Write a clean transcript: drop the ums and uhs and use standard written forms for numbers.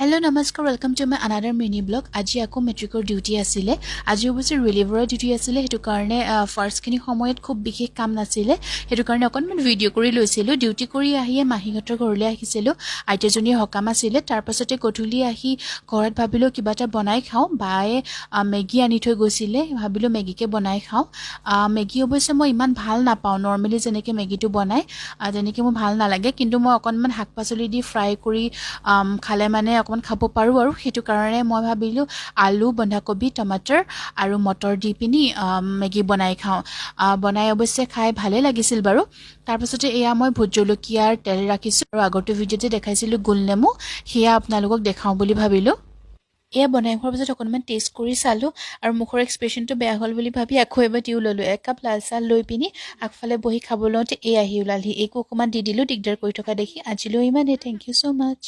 Hello' নমস্কাৰ, welcome to my another mini vlog. আজি আকৌ মেট্ৰিকৰ ডিউটি আছিলে। আজি অৱশ্যে ৰিলিভাৰৰ ডিউটি আছিলে, সেইটো কাৰণে ফাৰ্ষ্টখিনি সময়ত খুব বিশেষ কাম নাছিলে, সেইটো কাৰণে অকণমান ভিডিঅ' কৰি লৈছিলোঁ। ডিউটি কৰি আহিয়ে মাহীহঁতৰ ঘৰলৈ আহিছিলোঁ, আইতাজনীৰ সকাম আছিলে। তাৰপাছতে গধূলি আহি ঘৰত ভাবিলোঁ কিবা এটা বনাই খাওঁ। বায়ে মেগী আনি থৈ গৈছিলে, ভাবিলোঁ মেগীকে বনাই খাওঁ। মেগী অৱশ্যে মই ইমান ভাল নাপাওঁ, নৰ্মেলি যেনেকৈ মেগীটো বনায় তেনেকৈ মোৰ ভাল নালাগে, কিন্তু মই অকণমান শাক পাচলি দি ফ্ৰাই কৰি খালে মানে অকণমান খাব পাৰোঁ আৰু সেইটো কাৰণে মই ভাবিলোঁ আলু, বন্ধাকবি, টমাটাৰ আৰু মটৰ দি পিনি মেগী বনাই খাওঁ। বনাই অৱশ্যে খাই ভালেই লাগিছিল বাৰু। তাৰপাছতে এয়া মই ভোট জলকীয়াৰ তেল ৰাখিছোঁ আৰু আগৰটো ভিডিঅ'তে দেখাইছিলোঁ গোল নেমু, সেয়া আপোনালোকক দেখাওঁ বুলি ভাবিলোঁ। এয়া বনাই খোৱাৰ পাছত অকণমান টেষ্ট কৰি চালোঁ আৰু মুখৰ এক্সপ্ৰেশ্যনটো বেয়া হ'ল বুলি ভাবি আকৌ এবাৰ দিও ল'লোঁ। একাপ লাল চাহ লৈ পিনি আগফালে বহি খাব লওঁতে এই আহি ওলালহি, এইকো অকণমান দি দিলোঁ দিগদাৰ কৰি থকা দেখি। আজিলৈ ইমানেই, thank you so much.